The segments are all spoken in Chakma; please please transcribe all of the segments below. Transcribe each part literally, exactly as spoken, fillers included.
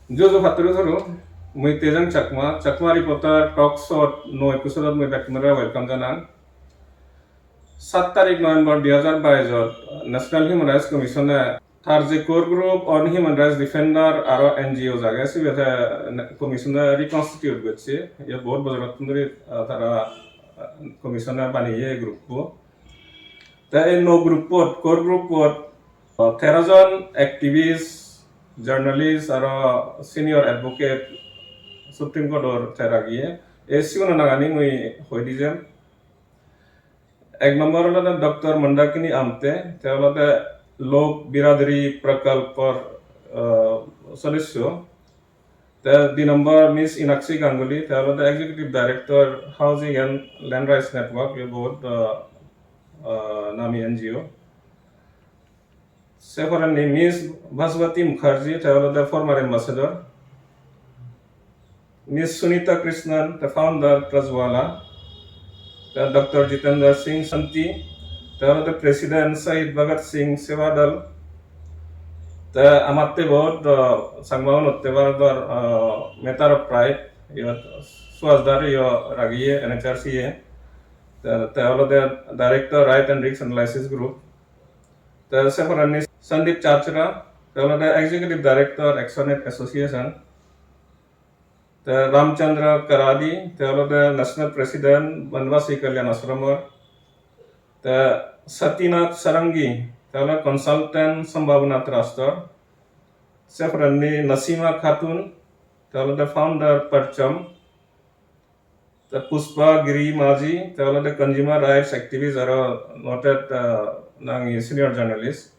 Juju patturu turu, mui Tejang Chakma, Chakma Reporter Talk Show nuo episode-ot mui bekkunore welcome janang. Saat tarik November dui hajar bais-ot National Human Rights Commission-e tar je Core Group on Human Rights Defender aro N G O age, sibe te commission-e reconstitute gocche. Ye bahut bojorottun dhuri, ah, tara, ah, commission-e baneye ei group-bo. Te ei nuo group-ot, Core Group-ot, ah, tero jon activist, journalist aro senior advocate Supreme Court-or te ragiye. Ei siguno nangani mui hoi di jem. Ek nombor olode Doctor Mandakini Amte, te olode Lok Biradari Prakalpor, ah, sodosyo. Te di nombor Miss Inakshi Ganguly, te olode Executive Director Housing and Land Rights Network, ye bahut, ah, ah, nami N G O. Se porendi Miss Bhaswati Mukherjee, te olode former ambassador. Miss Sunita Krishnan, te founder Prajwala. Te Doctor Jitendra Singh Santi, te olode President Shahid Bhagat Singh Seva Dal. Te amatte bahut, ah, Changma unotte Bharodor, ah, matter of pride, iyot Suhas Dare yo ragiye N H R C ye. Te, te olode Director Right and Risk Analysis Group. Te se porendi Sandeep Chachra, te olode Executive Director Action Aid Association. Te Ramchandra Karadi, te olode National President Banvasi Kalyan Ashramor. Te Satyanath Sarangi, te olode Consultant Sambhavana Trust-or. Se porendi Nasima Khatun, te olode founder Parcham. Te Pushpa Giri Maji, te olode consumer rights activist aro noted, ah, nangi senior journalist.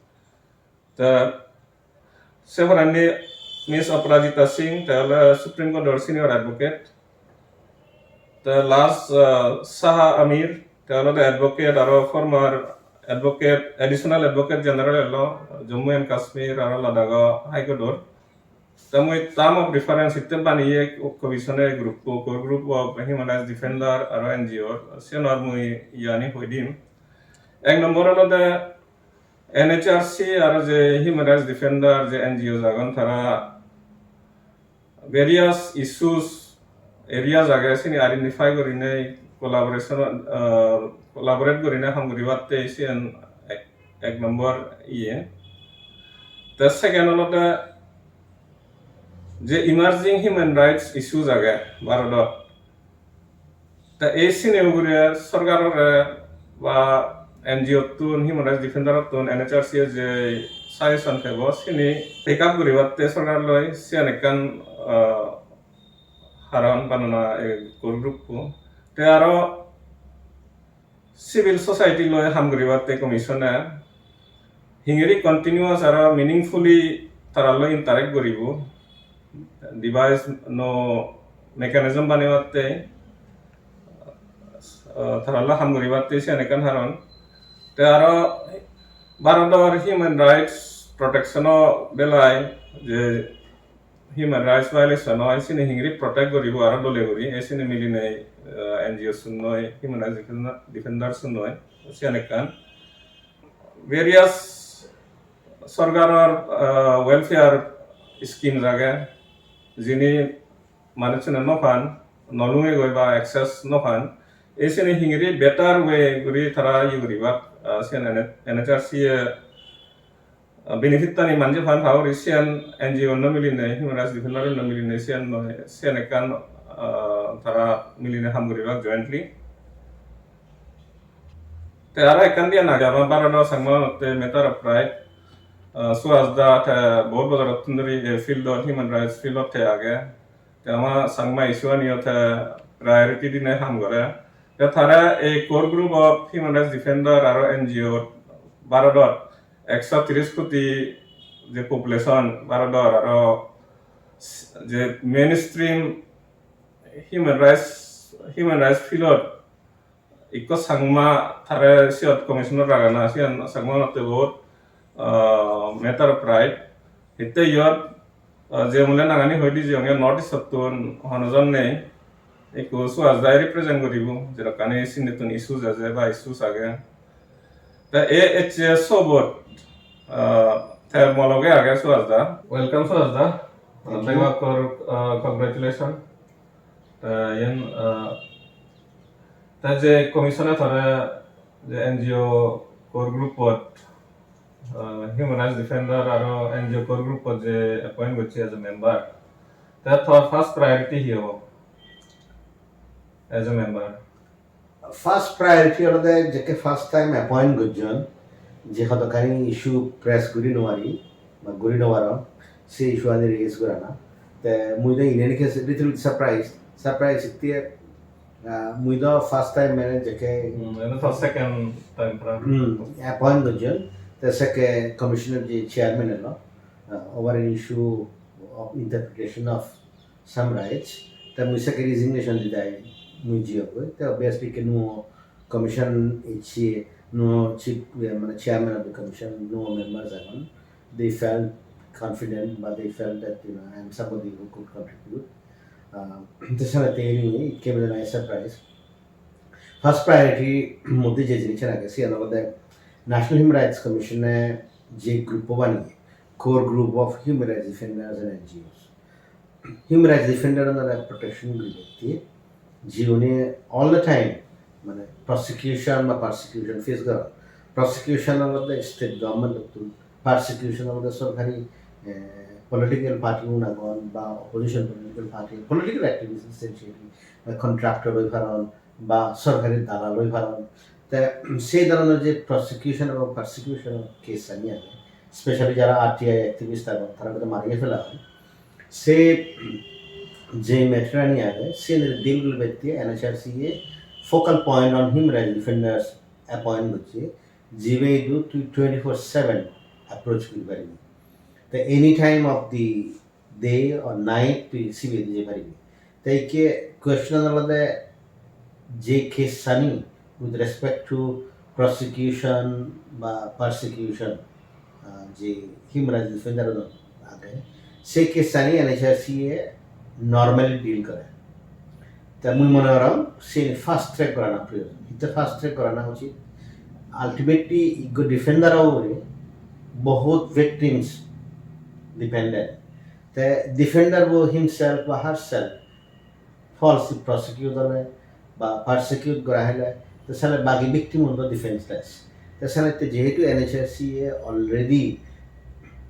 Te se porendi Miss Aparajita Singh, te olode Supreme Court-or senior advocate. Te last, ah, Saha Amir, te olode advocate aro former advocate, additional advocate general elo Jammu and Kashmir aro Ladakh High Court-or. Te mui term of reference hitte baneye commission-e group-o, Core Group of Human Rights Defender aro N G O, siyanor mui iyani hoi dim. Ek nombor olode N H R C aro je Human Rights Defender je N G Os agon, tara various issues, areas age, sini identify gurinei collaboration, ah, collaborate gurinei ham guribatte siyan ek, ek nombor iye. Te second olode je emerging human rights issues age Bharodot. Te ei sini ugure sorkarore ba N G O-ttun, Human Rights Defender-ottun, N H R C-e je suggestion pebo, sini take up guribatte sorkarloi siyan ekkan, ah, haron banana ei Core Group-o. Te aro civil society loi ham guribatte commission-e hingiri continuous aro meaningfully taralloi interact guribo, device no mechanism banebatte, ah, taralloi ham guribatte siyan ekkan haron. Te aro Bharodor human rights protection-o belai je human rights violation oi, sini hingiri protect guribo aro dole guri, ei sini milinei, ah, N G O-sunnoi, human rights defender, defender-sunnoi, siyan ekkan. Various sorkaror, ah, welfare schemes age, jini manuchune no pan, no lungegoi ba access no pan. Ei sini hingiri better way guri tara iye guribak, ah, siyan N H R C-e, ah, benefit-tani manje pan paguri, siyan N G O no milinei, Human Rights Defender no milinei, siyan noi, siyan ekkan, ah, tara milinei ham guribak jointly. Te aro ekkan diyan age ama Bharodo Changmagunotte matter of pride. Ah, Suhas da te bahut bojorottun dhuri ei field-ot, human rights field-ot te age. Te ama Changma issue-ani-o te priority dinei ham gore. Te tare ei Core Group of Human Rights Defender aro N G O Bharodot ekso tiris koti je population Bharodor aro s-, je mainstream human rights, human rights field-ot ikko Changma tare siyot commissioner ragana, siyan Changmagunotte bahut, ah, matter of pride. Hitte iyot, ah, je mule nangani hoi di jeyonge North East-ottun hono jon nei. Ikko Suhas dai represent guribo, jedokkani sindittun issues eje ba issues age. Te ei ecche sobot, ah, te mo loge age Suhas da. Welcome Suhas da. Thank you. Thank you, uh, congratulations. Uh, yen, uh, te je commission-e tore je N G O core group-ot, uh, human rights defender aro N G O core group-ot je appoint gocche as a member, te tor first priority hi obo as a member? First priority olode jekke first time appoint gojjon, je hodokkani issue press guri no pari ba guri no parong, se issue ani raise gorana. Te mui do in any case little bit surprised, surprise itte, ah, mui do first time mane jekke Hmm, ene to second time pra. Hmm, appoint gojjon, te sekke commission-or je chairman elo, ah, over an issue of interpretation of some rights. Te mui sekke resignation di dai mui jiyogoi. Te obviously ke nuo commission ecche, nuo chief, eh, mane chairman of the commission, nuo members agon. They felt confident, but they felt that, you know, I am somebody who could contribute. Uh, te sale te anyway, it came as a nice surprise. First priority moddhe je jinis age, siyan olode National Human Rights Commission-e je group baniye, core group of human rights defenders and N G Os. Human rights defender-unore protection guribatte, jiune all the time, mane, prosecution ba persecution face goron. Prosecution olode state government-ottun, persecution olode sorkari, eh, political party-un agon ba opposition political party, political activist essentially, ba contractor oi paron, ba sorkari dalal oi paron. Te sei dhoronor je prosecution ebong persecution case ani age, specially jara R T I activist agon, tara bodo mariye fela oi. Se je matter ani age, se deal guribatte N H R C ye focal point on human rights defenders appoint gocche, jibe idu tui twenty-four seven approach guri paribi. Te any time of the day or night tui sibe jei paribi. Te ikke question olode je case ani with respect to prosecution ba persecution, ah, je human rights defender age, se case ani N H R C ye normally deal gore. Te mui mone gorong se fast track gorana proyojon. Hitte fast track gorana uchit? Ultimately, ikko defender ugure bohut victims dependent. Te defender bo himself ba herself falsely prosecute ole ba persecute gora hele, te sale bagi victim undo defenseless. Te sale te jehetu N H R C ye already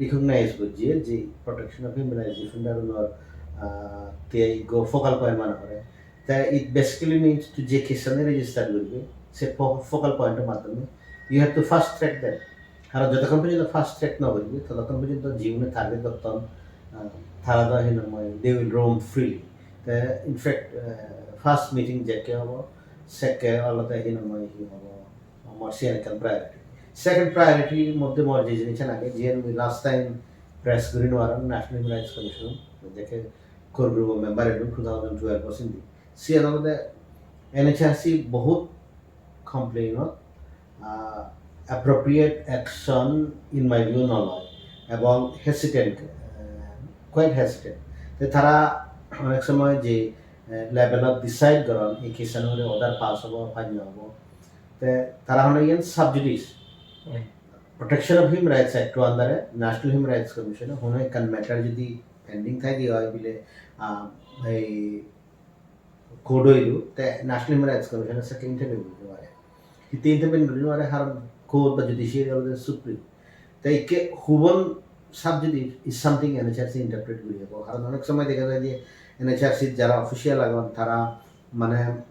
recognize gojje je protection of human rights defender unor, ah, te ikko focal point mane gore. Te it basically means to je case ani register guribe, se fo-, focal point or maddhome you have to fast track them. Karon jotokkon porjonto fast track no guribe, totokkon porjonto jiune target gotton, ah, tara do hinamoi, they will roam freely. Te in fact, eh, first meeting jekke obo, sekke olode hinamoi hi obo, mor siyan ekkan priority. Second priority moddhe mor je jinissan age, jiyan mui last time press guri no parong, National Human Rights Commission, jekke core group member elung two thousand twelve o sindi. Siyan olode N H R C bohut complain-ot, ah, appropriate action in my view no loi ebong hesitant, eh, quite hesitant. Te tara onek somoy je, eh, level-ot decide goron, ei case-an ugure order pass obo, pass no obo. Te tara hone iyan sub judice. Hmm. Protection of Human Rights Act under-e National Human Rights Commission-e hono ekkan matter jodi pending thai di oi bile, ah, ei court-o idu, te National Human Rights Commission-e sekke intervene guri no pare. Hitte intervene guri no pare, karon court ba judiciary olode supreme. Te ikke hubon sub judice is something N H R C interpret guri obo. Karon onek somoy dega jai je N H R C jara official agon, tara mane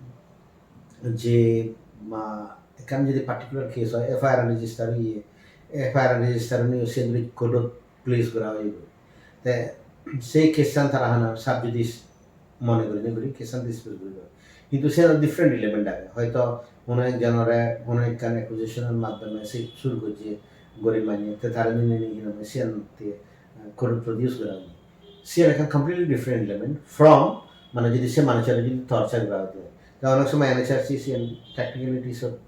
je, ma, ekkan jodi particular case oi, F I R register oye, F I R register oye, sen court-ot place gora oye. Te sei case-an tara hana sub judice mone gurinei guri case-an dispose guri don. Hintu siyan different element age. Hoito hono ekjonore hono ekkan accusation-or maddhome se sur gojje gorib manye, te tare ninei hinamoi siyan te, eh, court-ot produce gora oye. Siyan ekkan completely different element from, mane, jodi se manuchore jodi torture gora oide. Te onek somoy N H R C siyan technicalities-ot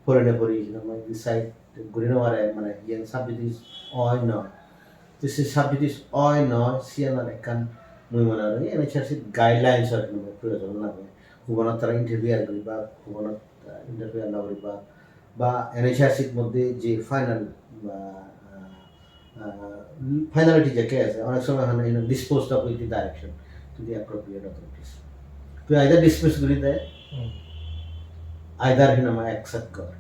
pore ne pore hinamoi decide guri no pare, mane, iyan sub judice oi noi. Te se sub judice oi noi, siyanor ekkan mui mone hoi N H R C guidelines-or hinamoi proyojon lage. Hubonot tara interfere guribak, hubonot, ah, interfere no guribak, ba N H R C-r moddhe je final, ah, ah, uh, finality jekke ase, onek somoy hone, you know, disposed of with the direction to the appropriate authorities. Tui either dismiss guri de, Hmm. either, you know, accept gor.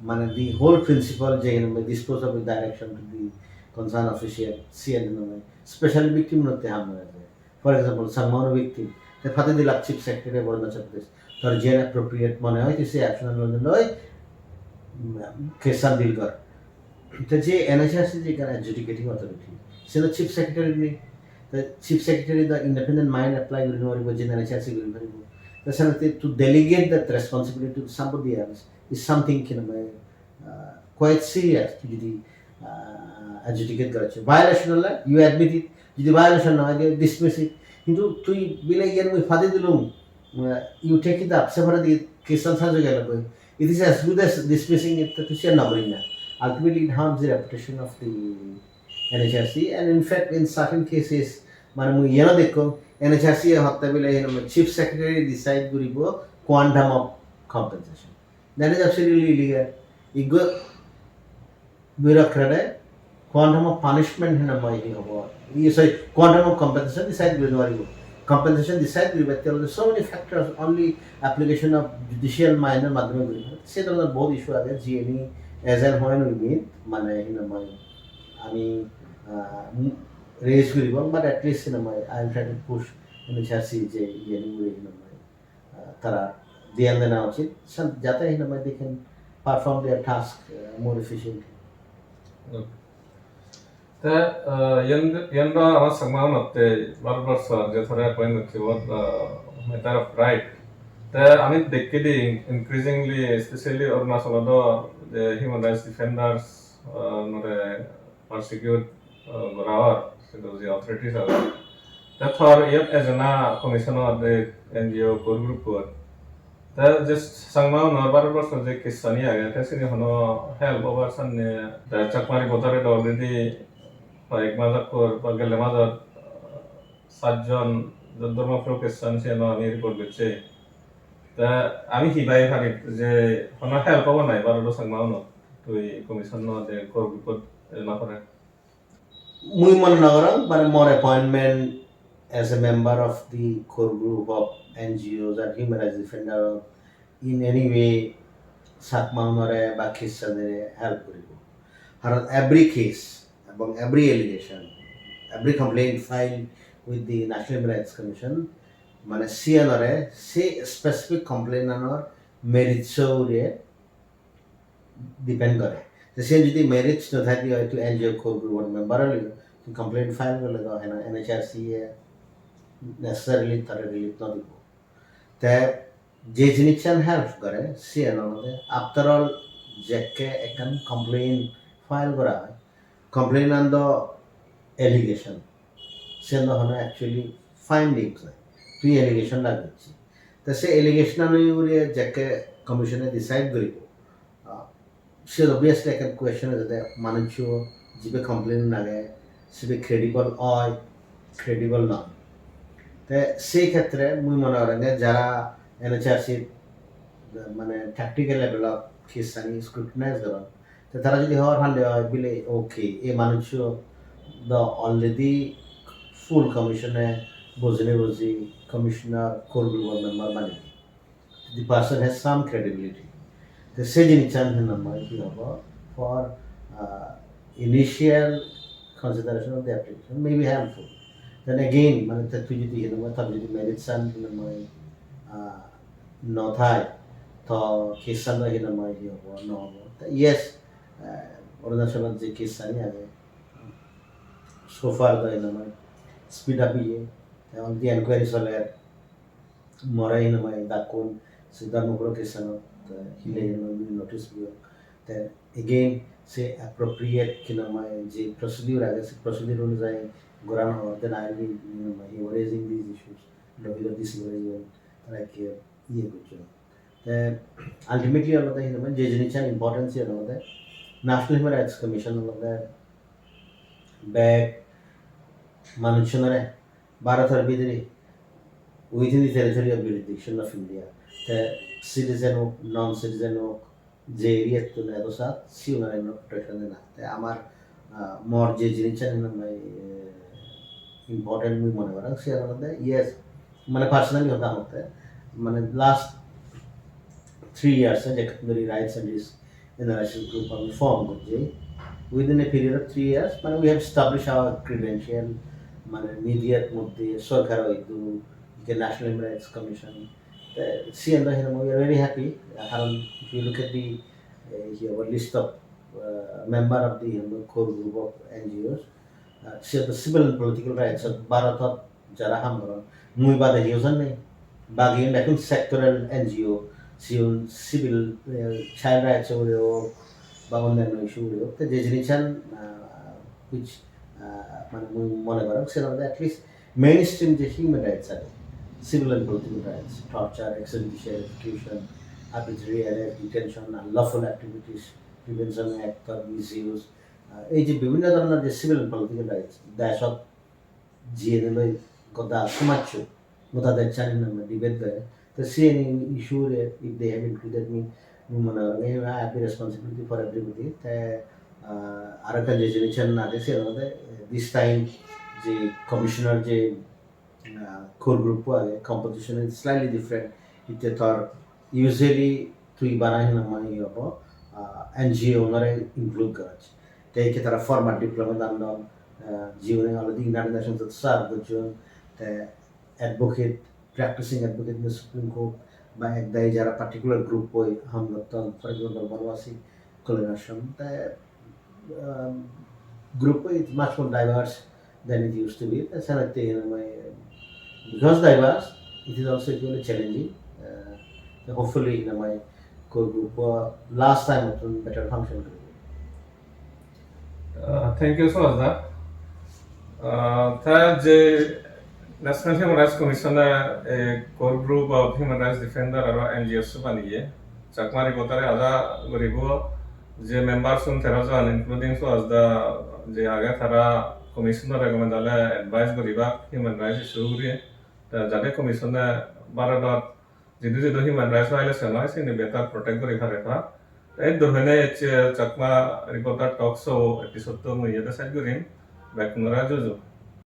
Mane the whole principle je, you know, dispose of with direction to the concerned official, siyan, you know, specially victim unotte ham oi je. For example, Changma-uno victim, te pade dilak Chief Secretary of Arunachal Pradesh, tor jiyan appropriate mone oi, te se action loi loi, mm, case an deal gor. Te je N H R C je ekkan adjudicating authority, se do Chief Secretary nei. Te Chief Secretary do independent mind apply guri no paribo, je N H R C guri paribo. Te senotte to delegate that responsibility to somebody else is something, you know, uh, quite serious. Tui jodi, uh, adjudicate gora hocche, violation ole you admit it, jodi violation no oi, dismiss it. Hintu tui bile iyan mui pade dilung, uh, you take it up, se pore di case an sajo gelo goi. It is as good as dismissing it, to tui siyan no gori na. Ultimately, it harms the reputation of the N H R C, and in fact, in certain cases, mane mui iyano dekkong, N H R C e hotte bile, you know, Chief Secretary decide guribo quantum of compensation. That is absolutely illegal. Iggo bureaucrat e quantum of punishment hena mai hi hobo. Iye, sorry, quantum of compensation decide guri no paribo. Compensation decide guribatte ole so many factors, only application of judicial mind or madhyome guri. Se dhoronor bahut issue age, jiyeni as and when we meet, mane hena mai ami, ah, raise guribong, but at least hena mai I will try to push N H R C je iyeni guri hena mai, ah, tara dhyan dena uchit, san-, jate hena mai they can perform their task, uh, more efficiently. Okay. Te, uh, yen, yen do amar Changma unotte bar bar sor je tara appoint gocche, what, uh, matter of right. Te ami dekke di increasingly, especially Arunachal do je human rights defenders, uh, nore persecute, uh, gora or, sedu je authorities agon. Te tor iyot ejana commission or de N G O core group or. Te je Changma unor baro bojor je case ani age, te sini hono help obar sanne, te Chakma Reporter e do already hoyek mas akkor ba gelle majot, uh, satjon Dharmapur case an siyan ami report gocche. Te ami hi bai pari je hono help obo nai baro Changma unor? Tui commission no de core group ot ejana pore. Mui mone nw gorong, mane mor appointment as a member of the core group of N G Os and human rights defender in any way Chakma unore ba Christian-ore help guribo. Karon every case ebong every allegation, every complaint filed with the National Human Rights Commission, mane siyanore se specific complaint anor merits ugure depend gore. Te siyen jodi merits no thai de oi, tui N G O core group or member ole, tui complaint file gorle do hena N H R C e necessarily tare relief no dibo. Te je jinissan help gore, siyen olode after all jekke ekkan complaint file gora oi, complaint an do allegation, siyen do hono actually findings noi, tui allegation lagocche. Te se allegation ani ugure jekke commission e decide guribo, ah, siyot obviously ekkan question ejede, manuccho jibe complain age, sibe credible oi, credible noi. Te sei khetre mui mone gorong je jara N H R C mane tactical level of case ani scrutinize goron, te tara jodi hobor pande oi bile, okay, ei manuccho do already full commission e bojine boji commissioner core group or member baneye, the person has some credibility. Te se jinissan hena mai hi hobo, for, uh, initial consideration of the application may be helpful. Then again, mane te tui jodi hena mai, tar jodi merits an hena mai, uh, no thai, to case an hena mai hi hobo, no hobo. Te yes, uh, Arunachalot je case ani age, so far do hena mai speed up iye, te on the enquiry soler, more hena mai dakkun se Dharmapur case anot, eh, hile hena mai notice diyo. Then again, se appropriate hena mai je procedure age, se procedure onujayi gorana or, then I will be, hena mai, raising these issues, Lohit D C ore even, tara ke iye gocchon. Te ultimately olode hena mai je jinissan important siyan olode National Human Rights Commission olode bek manuchunore Bharotor bidire within the territorial jurisdiction of India. Te citizen ok, non citizen ok, je area tun edo sat, siunore protection dena. Te amar Ah, mor je jinissan hinamai, eh, important mui mone gorong, siyan olode, yes, mane personally hoda hotte, mane last three years, eh, jekkon dhuri Rights and Risks Analysis Group ami form gojji, within a period of three years, mane we have established our credential, mane media-t moddhe, sorkar oidu, National Human Rights Commission. Te siyan do hinamai, we are very happy, karon if you look at the, eh, here, our list of, uh, member of the, um, core group of N G Os, uh, siyot civil and political rights-ot Bharotot jara ham goron, mui bade hiyo jon nei. Bagi un bekkun sectoral N G O, siun civil, uh, child rights ugure ok, ba onnanno issue ugure ok. Te je jinissan, uh, which, uh, mane mui mone gorong, siyan olode at least mainstream je human rights age, civil and political rights, torture, extrajudicial execution, arbitrary arrest, detention, unlawful activities, Prevention Act or misuse, ah, ei je bibhinno dhoronor je civil and political rights, deshot jiyeni loi goda somajcho, goda deshchani name debate gore. To siyeni issue re, if they have included me, mui mone gorong, I have the responsibility for everybody. Te, ah, aro ekkan je jinissan age, siyan olode, eh, this time je commissioner je ah, core group-o age, composition is slightly different. Hitte tor usually tui bana hinamai obo, ah, N G O-unore include goroj. Te ikke tara former diplomat andon, ah, jiune already United Nations-ot serve gojjon, te advocate, practicing advocate in the Supreme Court, ba ek dagi jara particular group-oi ham gotton, for example, Bonobasi Kalyan Ashram, te, um, group-o is much more diverse than it used to be. Te senotte, um, because diverse, it is also equally challenging. Uh, te hopefully, um, core group-o last time-ottun better function goribo. Uh, thank you, Suhas da. Uh, te je National Human Rights Commission-e, eh, core group of human rights defender aro N G Os baniye, Chakma reporter-e aja guribo je member-un tero jon, including Suhas da je age, tara commission-ore gome dale advice guribak human rights issue ugure. Te jate commission-e Bharodot jidu jidu human rights violation oi, sini better protect guri pare pa. Te ei durhene ecche Chakma Reporter Talk Show episode-to mui iyot sej gurim. Bekkunore juju.